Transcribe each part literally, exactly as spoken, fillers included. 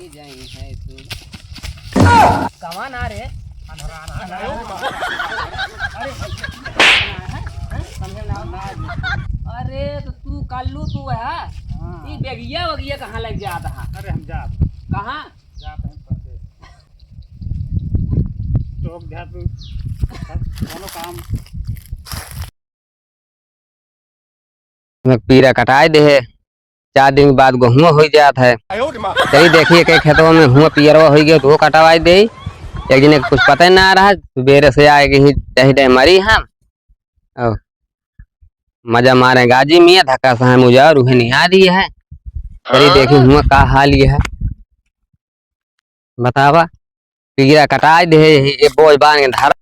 जाई है तू। कवन आ रे? अरे, समझे ना? अरे, तो तू कल्लू तू है? हाँ। ई बेगिया वगिया कहाँ लग जात है? अरे, हम जात। कहाँ? जात हैं परदेस। टोक जा तू। कोनो काम। में पीरा कटाए दे है, चार दिन के बाद गेहूं होइ जात है। चली देखी, एक खेतवा में हुआ पियरवा होइ गया, तो वो कटवाए दे। एक दिन कुछ पता ही ना रहा, सुबेरे से आए के ही दही दही मरी हम। और मजा मारे गाजी मियाँ, धक्का से हम उजाड़, उहे निहा दिए है। चली देखी हुआ का हाल ये है। बतावा, पीरा कटाए दे, ये बोझ बांध के धरा।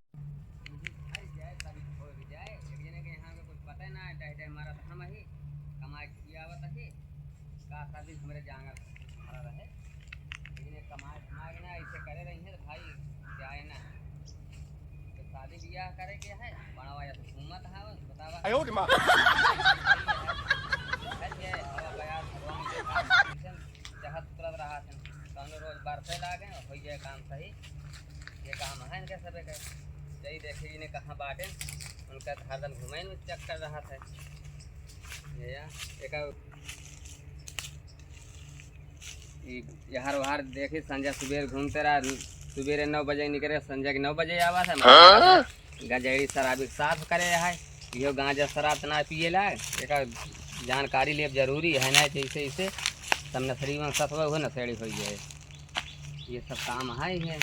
चाहत तुरंत रहा थे, कौनो रोज बरसे लागे, होइ जाए काम सही। ये काम है इनके सबे के। यही देखी इन्हें कहाँ बाटे, उनका हरदम घूमे में चक्कर रहा थे। ये या, एका, ई यार वार देखी, संजय सुबेर घूमते रहा, सुबेरे नौ बजे निकले, संजय के नौ बजे आवा था। हाँ? गंजेड़ी शराबी के साथ करे है, इहो गांजा शराब त ना पिएला, एकर जानकारी लेब जरूरी है ना, जैसे इसे सब नशेड़ी में सतवा हो, नशेड़ी होइ जाए। ये सब काम है ये।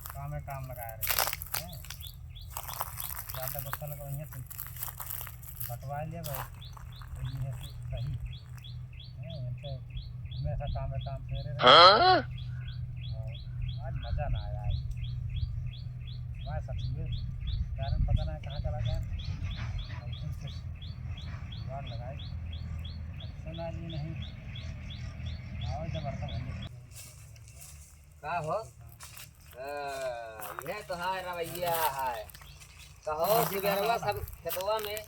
काम है, काम लगाए रहे। हाँ। ज्यादा गुस्सा लगा, वहीं तुम बटवा ले भाई, तो ये है कि सही। हैं, इनसे हमेशा काम में काम फेरे रहे। हाँ? और आज मजा ना आया आज। हमारे सब चीज़ें कारण पता ना कहाँ चला गया। और फिर से जुगाड़ लगाए। अब सुना ये नहीं। आओ जब अर्थ भंग का हो? हाँ, यह तो है रवैया है। कहो, सुबेरवा सब खेतवा में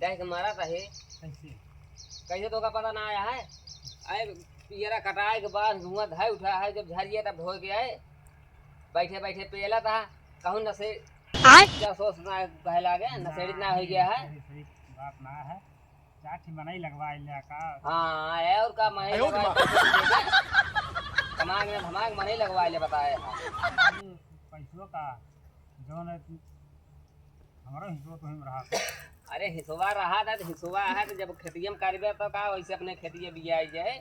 डह के मारत रहे। कैसे? कैसे तो का पता ना आया है? अरे, पियरा कटाए के बाद धुआं धाई उठा है, जब झरिया तब ढोए के आए, बैठे बैठे पेला था, कहूँ न से आय? क्या सोच ना कहे लागे, नशेड़ी ना हो गया है। सही, सही बात ना है। चार ठी मनई लगवाए लिया का? हाँ, है और का मनई आयो रे लगवाए, माँ। पैसा दे दे। कमाग में धमाग मनई लगवाए ले बताए हैं। अरे, पैसों का, जौन है कि हमरो हिस्सो तो हम रहा। अरे, हिस्सवा रहा था, तो हिस्सवा है, तो जब खेतिया में करबे तो का, वैसे अपने खेतिया बियाई जाए,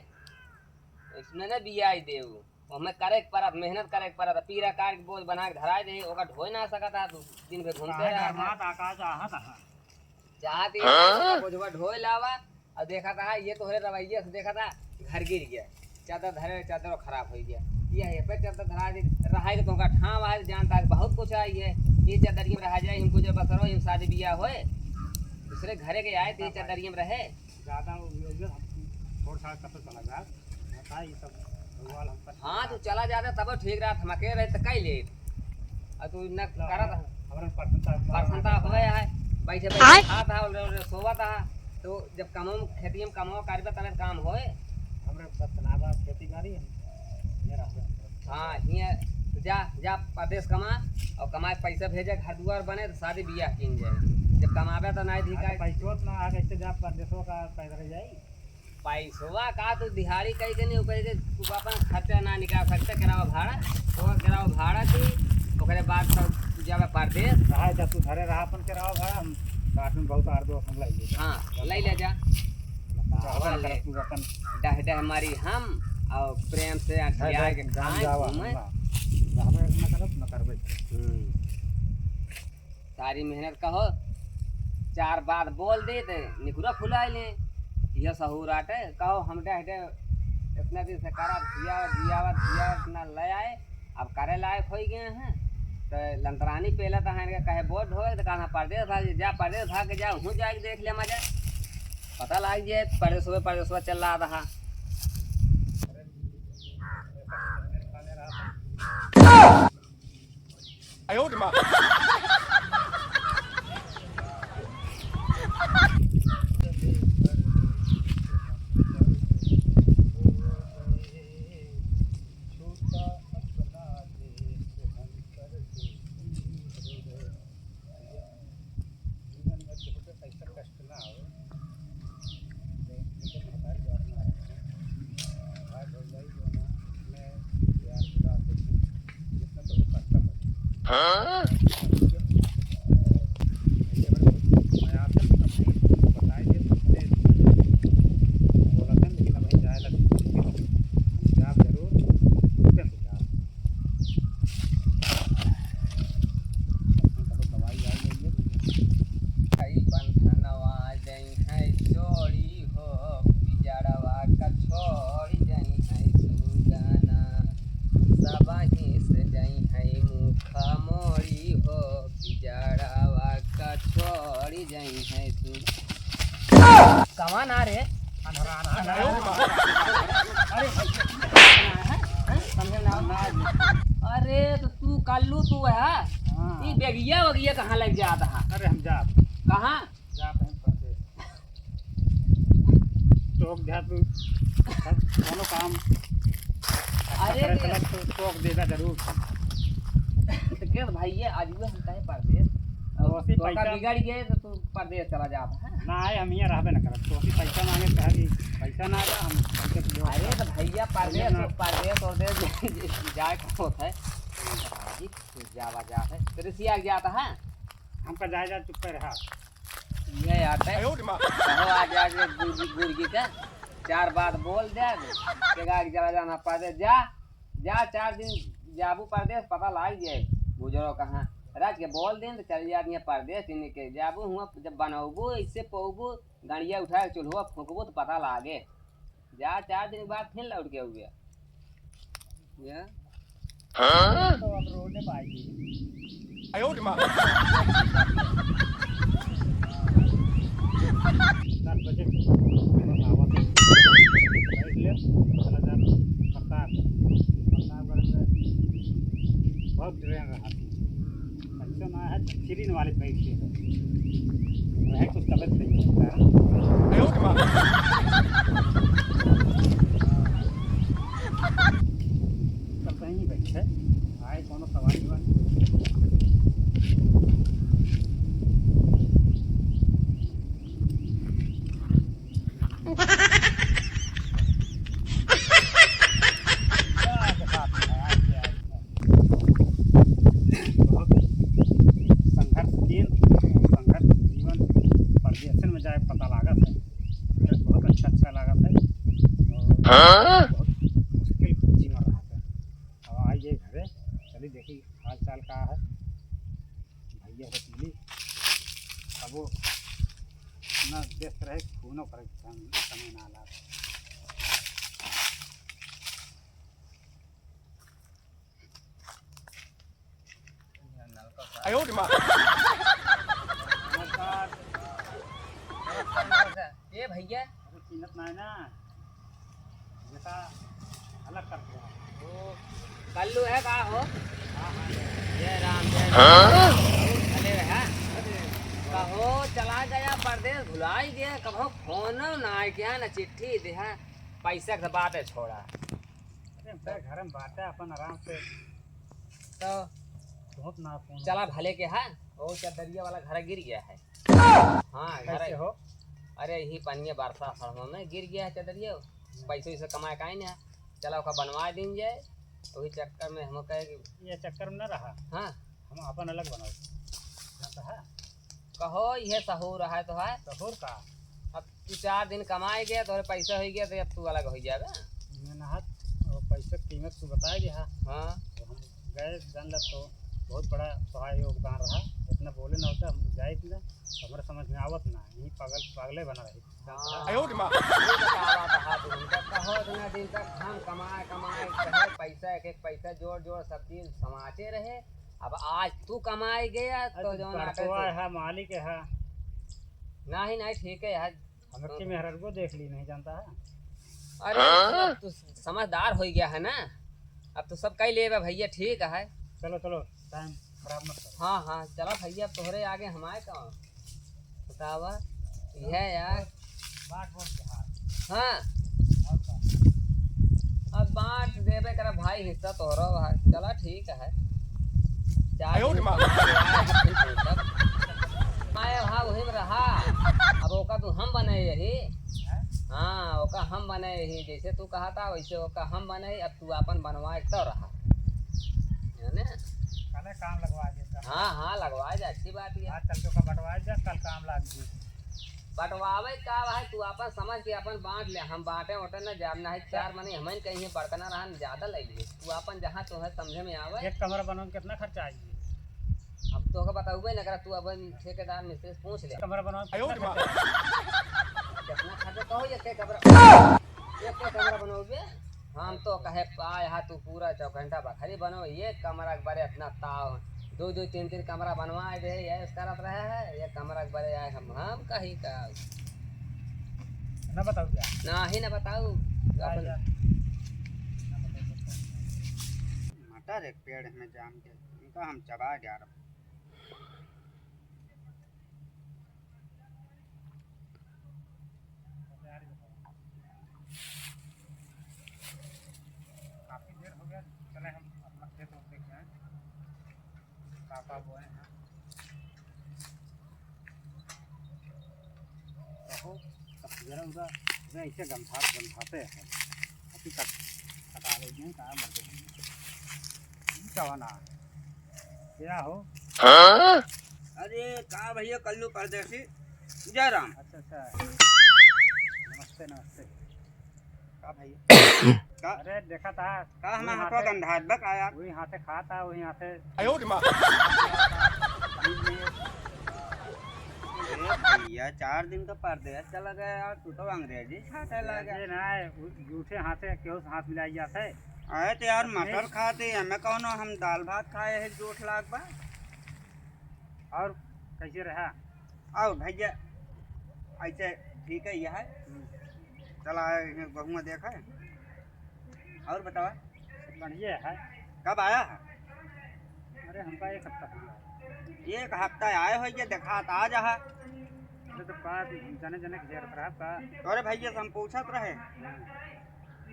इसमें ना बियाई देऊ। ओहमे करे के परत, मेहनत करे के परत। पीरा काट के बोझ बना के धराए दे, ओका ढोए ना सकत हा तू। दिन भर घूमते काहे रहा। डरमात आकाश आहत हा। चाहत ही हाँ? बोझवा ढोए लावा, और देखा था, ये तोहरे रवैये से देखा था, घर गिर गया। चादर धरे, चादर खराब हो गया। ये, ये पे चादर धरा दे, रहा है तो का ठाम है, जानता है बहुत कुछ आई है। ये चादर में रहा जाए, हमको जब बसरो, हम शादी बियाह होए, दूसरे घरे के आए, तो ये चादर में रहे। ज्यादा हो गया, हम छोड़ छाड़ कर चला जा। बता, ये सब भगवान हमका हाँ, तू चला जाता तब ठीक रहा, हम अकेले रहे तो कई ले। और तू न लो, करत हमरा, हमरा परसनता, परसनता होए है, बैठे बैठे आय? खात है और, और सोवत है, तो जब कमो खेतिया में कमो करबे तबे काम होए। हमरा बस ना बा खेती बाड़ी, हम ये रहबे। हाँ, हियाँ तो जा, जा परदेस कमा और कमाए पैसा भेजे, घर दुआर बने तो शादी बियाह कीन जाए। जब कमाबे तो नहीं हाँ, तो धिकाए। पैसो ना आ, कैसे जा परदेसो का पैदल जाई? पैसवा का तू दिहाड़ी कई के नहीं, ओकरे के तू अपन खर्चा ना निकाल सकते, किरावा भाड़ा, ओकर किरावा भाड़ा दी, ओकरे बाद तब तू जाबे परदेस। रहा जा, तू घरे रहा अपन किरावा भाड़ा, हम राशन बहुत आर दो हम लाई ले। हाँ, लाई ले जा। रहबे न करत तू अपन। डह डह मारी हम, और प्रेम से घर अखिया घर के गाँव खाए, जावा, घूमे। ना। रहबे न करत, न करबे। हम्म। सारी मेहनत कहो, चार बात बोल दे ते निकुरा फुलाए ले। यह सहूर आटे, कहो हम डह डह इतना दिन से करब, जियावत, जियावत, जियावत ना ले आए, अब करे लायक होई गए हैं। तो लंतरानी पहले तो हैं कहे बोझ ढोए, तो कहा परदेस भाग जा, परदेस भाग के जा, हूँ जाके देख ले मजा। पता लाग जाए, परदेस हुए, परदेस हुए चल रहा था। हाँ? ऐसे बड़े बहुत मजा आते हैं, अपने बताए थे, तो अपने बोला था, लेकिन अब जाए लगे। जाब जरूर, रुकते हैं जाब। कई बंधनवा जइहैं चोरी हो, पिजड़वा का छोड़ी जइहैं सुगना। सबहिं से जइहैं मुख मोरी हो, पिजड़वा का छोड़ी जइहैं सुगना। कवन आ रे? अरे, अरे, तो तू कल्लू तू है? हाँ। ई बेगिया वगिया कहाँ लग जात है? अरे, हम जात। कहाँ? जात हैं परदेस। टोक द्या तू। सब कोनो काम अच्छा अरे करे तो चलत तो टोक देगा जरूर। तो के भैया, आज वो हम कहे परदेस। तो वैसे तोका पैसा बिगड़ गए तो तू परदेस चला जात है। ना आए, हम यहाँ रहबे न करब। तो वैसे पैसा मांगे, कहा कि पैसा ना आएगा, हम पैसा की व्यवस्था अरे तो भैया, परदेस, ना। परदेस, परदेस जाए का होत है। तू जावा जात है। तो रिसिया जात है। हमका जाए, जाए चुप रहा। ये याद है। आयो रे माँ। कहो आज, आज गुर्गी, गुर्गी का चार बात बोल दे। के गाड़ी चला जाना परदेस, जा, जा, चार दिन जाबू परदेस, पता लाग जाए। गुजरो कहाँ, राज के बोल दें तो चल जात यहाँ परदेस, इन्हीं के जाबू हुआ, जब बनौबू, इससे पौबू, गड़िया उठा के चूल्हा फूकबू तो पता लागे। जा, चार दिन के बाद फिर लौट के हुए। या? हाँ? तो अब रोने पाएगी। आयो रे माँ। दस बजे के बाद आवत है। बैठ ले, चला जा प्रताप। प्रतापगढ़ में बहुत ट्रेन रहा। अच्छा ना है, तो फिर इन वाले बैठ के रहे। रहे कुछ तबीयत नहीं है। आयो रे माँ। सब कहीं नहीं बैठे। आए कोनो सवारी वाली। बहुत संघर्ष किए, संघर्ष जीवन परदेसन में जाए पता लागत है। बहुत अच्छा, अच्छा लागत है। और हाँ? बहुत मुश्किल जीवन रहता है। अब आइए घरे, चलिए देखी हाल चाल का है। भैया से मिली, अब वो ना व्यस्त रहे, फोनो करे समय ना ला। आयो रे माँ। नमस्कार। नमस्कार, नमस्कार। ए भैया। अरे चिन्हत ना है ना, बेटा अलग कर दिया। ओ, कल्लू है का हो? हाँ, हाँ। जय राम, जय राम। हाँ? बहुत भले है। कहो चला गया परदेस, भुलाई गया, कभो फोन ना आए क्या, ना चिट्ठी दे है, पैसा के बात है छोड़ा। अरे, हम तो घर में बाटे अपन आराम से। तो बहुत ना फोन। चला भले के है, वो चदरिया वाला घर गिर गया है। हाँ, घर कैसे हो? अरे, यही पानी बरसा सड़वा में गिर गया है चदरिया। पैसे वैसे कमाए काहे ना, चला ओका बनवा दीन जाए। वही चक्कर में हम कहे कि ये चक्कर में ना रहा। हाँ। हम अपन अलग बनाओ। ना कहा। कहो, इहे सहूर है तो है। सहूर का? अब तू चार दिन कमाए गया, तोहरे पैसा होइ गया, तो अब तू अलग होइ जाबे। मेहनत और पैसे की कीमत तू बताए गया। हाँ। तो हम गए, जान ला तो बहुत बड़ा तोहार योगदान रहा। इतना बोले ना होता, हम जाए कि ना, तो हमारे समझ में आवत ना, यही पागल, पागले बना रही। हाँ। आयो रे माँ। ये बतावा कहा तू उनका, कहो इतना दिन तक हम कमाए, कमाए, कहे पैसा, एक एक पैसा जोड़, जोड़ सब चीज समाचे रहे। अब आज तू कमाए गया, तो अरे, जो ना बड़कवा है, मालिक है। नहीं, नहीं, ठीक है यार। हम अपनी मेहरारू को देख ली, नहीं जानता है। अरे, हाँ? अब तू समझदार हो गया है ना, अब तो सब कई लेबे भैया, ठीक है। चलो, चलो, टाइम खराब मत करो। हाँ, हाँ, चला भैया, अब तोहरे आगे हमारे का बतावा, यह यार। बाट बोल के हाथ। हाँ। और का? अब बांट देबे करा भाई, हिस्सा तोहरो भाई। चला ठीक है। चार आयो रे माँ। आए भाग वही में रहा। अब ओका तू हम बने यही। हाँ, ओका हम बने यही। जैसे तू कहा था वैसे ओका हम बने। अब तू आपन बनवा एक तो रहा। है ना? काम लगवा दे। हाँ, हाँ, लगवा दे, अच्छी बात है। आज कल तो का बंटवा दे, कल काम लाग जी। बंटवावे का भाई, तू अपन समझ के अपन बांट ले, हम बांटे ओटे न जाब, ना है चार मने हमन कहीं बड़कना रहन ज्यादा ले लिए। तू अपन जहाँ तोहे समझे में आवे। एक कमरा बनवा में कितना खर्चा आई? हम तोहका बताउबे न करा, तू अपन ठेकेदार मिस्त्री से पूछ ले। कमरा बनवा में कितना खर्चा आई? कितना खर्चा कहो, एक एक कमरा, एक एक कमरा बनउबे। हम तो कहे पाए हा तू पूरा चौखंटा बखरी बनो, एक कमरा के बरे इतना ताव, दो दो तीन तीन कमरा बनवाए दे, ये करत रहे है, एक कमरा के बरे आए हम, हम कही का। ना बताऊ क्या? ना ही ना बताऊ। जा, अपन जा। मटर एक पेड़ में जाम के, इनका हम चबा ग्यारह। काफी देर हो गया, चले हम अपना खेत ओत देख आए, का का बोए हैं। कहो, अब जरा उधर, उधर ऐसे गंधात, गंधाते हैं। अभी तक कटा ले गए, कहाँ मर गए? ई कवन आ? क्या हो? हाँ? अरे, का भैया, कल्लू परदेसी? जय राम। अच्छा, अच्छा। नमस्ते, नमस्ते। का भैया? का? अरे, देखा था, का हम वही हाथों हाथे, गंधात बा का यार? वही हाथे खाता, वही हाथे। आयो रे माँ। अरे भैया, चार दिन का परदेस चला गया यार, तू तो अंग्रेजी छाटे लगा। अंग्रेजी ना है, उ-, जूठे हाथे केहू से हाथ मिलाई जात है। अरे तो यार, अपने मटर खाते, हमें कौनो, हम दाल भात खाए है, जोठ लाग बा। और कैसे रहा? आओ भैया, ऐसे ठीक है, यह है। हम्म। चला आए हैं, बहुआ देखा है। और बतावा? बढ़िया है। कब आया है? अरे, हमका एक हफ्ता हो गया। एक हफ्ता आए हो, ये देखा था, आ जा। अरे, तो का जने जने घेर खराब का? अरे भैया, से हम पूछत रहे। हम्म।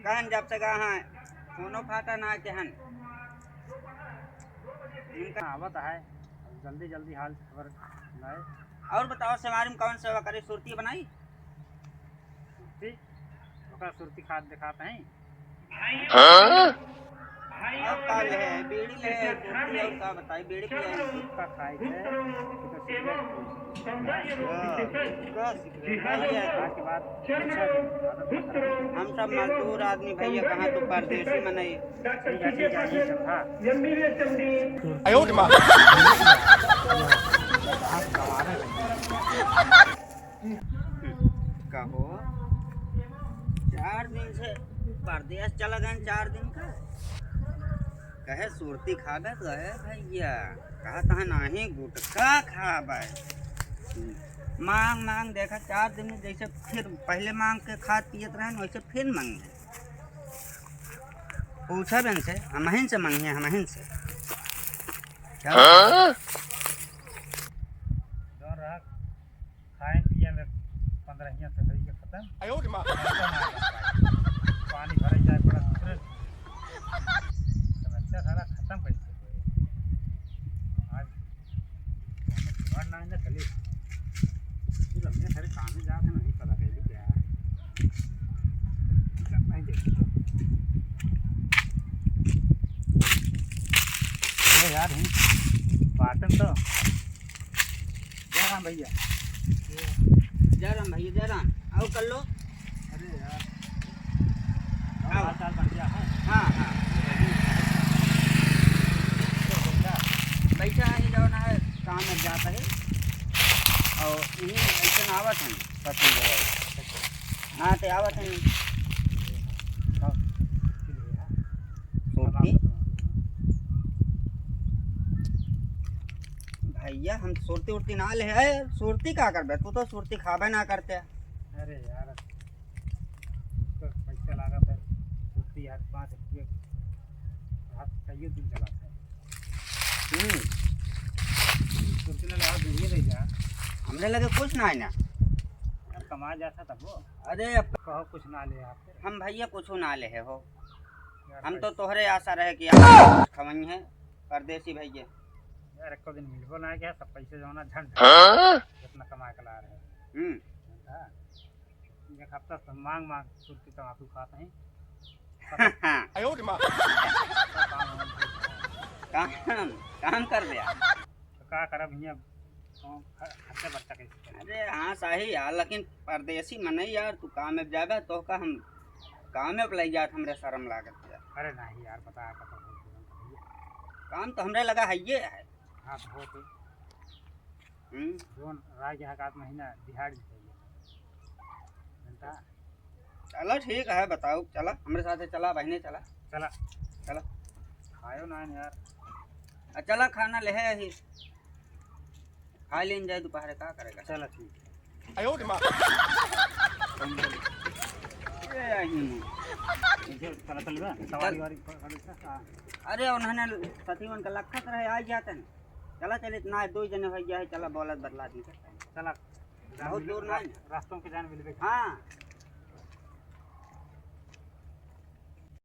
कहन जब से गा हैं, फोनो फाटा ना केहन। इनका आवत है, जल्दी जल्दी हाल खबर लाए। और बताओ, सेवारी में कौन सेवा करे, सुरती बनाई? सुरती? ओका सुरती खात दिखात हैं। हाँ? अब का ले है, बीड़ी ले है, सुरती और का बताई, बीड़ी पिए। का खाए थे, तो सिगरेट। हाँ, का सिगरेट? हाँ, ये है। आज के बाद हम सब मजदूर आदमी भैया, कहाँ तू परदेसी मनई। ठीक है, ठीक है, ये सब था। आयो रे माँ। कहो, चार दिन से परदेस चला गए, चार दिन का। कहे सुरती खाबे, कहे भैया, कहत है नाही गुटखा खाबे। मांग मांग देखा, चार दिन में जैसे फिर पहले मांग के खात पियत रहन, वैसे फिर मांगे। पूछब इनसे, हमहिन से मांगिए, हमहिन से। क्या? हाँ? जौन रहा, खाए पिए में पन्द्रहिया से होई के खतम। आयो रे माँ। पानी भरे जाए पड़ा दूसरे। समस्या सारा खतम कैसे होई? आज घर ना आइने चली। फिर हमने सारे काम में जाके नहीं पता कैसे क्या है। नहीं देखी तो। अरे यार, हम बाटन तो। जय राम भैया। जय राम भैया, जय राम। आओ कर लो। अरे यार। आओ। हाल चाल बढ़िया है? हाँ, हाँ। बैठा है, जौन है, काम में जाता है। और इन्हीं ऐसे ना आवत है। हाँ, तो आवत है। सुरती? भैया, हम सुरती उरती ना ले है। सुरती का करबे? तू तो सुरती खाबे ना करते। अरे यार, उसका पैसा लागत है, सुरती यार, पाँच रुपये, हाथ कईयो दिन चलाता है। हम्म। सुरती ना लगा, दूरिये रह जा। हमरे लगे कुछ ना है ना। यार, कमा जाता तब वो। अरे, अब कहो कुछ ना ले आप। हम भैया कुछ ना ले हो। यार, हम तो भाई। तोहरे आशा रहे कि आप कुछ खवई हैं, परदेसी भैया। यार, एको दिन मिलबो ना गया, सब पैसे जौना झंड। हाँ? जितना कमा के ला रहे। हम्म। हाँ। एक हफ्ता से मांग मांग सुरती तमाकू खाते हैं। आयो रे माँ। काम, काम कर दे यार। तो का करब हियाँ, कौन ख-, खर्चा बर्चा कैसे चले? अरे हाँ, सही यार, लेकिन परदेसी मनई यार, तू काम में जाबे, तोहका हम काम में लग जात, हमरे शर्म लागत यार। अरे नहीं यार, बता, का तो हो, जीवन का भैया। काम तो हमरे लगा है, ये है। हाँ, तो हो तो। हम्म। जोन राय के हकात महीना दिहाड़ भी चाहिए। जनता। चला ठीक है, बताओ, चला, हमरे साथे चला, बहिने चला। चला। चला। खायो ना यार। आ, चला, खाना ले है ही। खा लेन जाए दोपहर, का करेगा? चला, ठीक है। ए, आई नहीं। इधर चला, चल बे, सवारी चल। वारी पकड़ के, हाँ। अरे, उन्होंने सती मन का लखत रहे, आ जाते हैं। चला, चल, इतना है, दो जने हो गया है, चला, बोलत बतला दी। चला। बहुत दूर ना है। रास्तों के जान मिलबे। हाँ।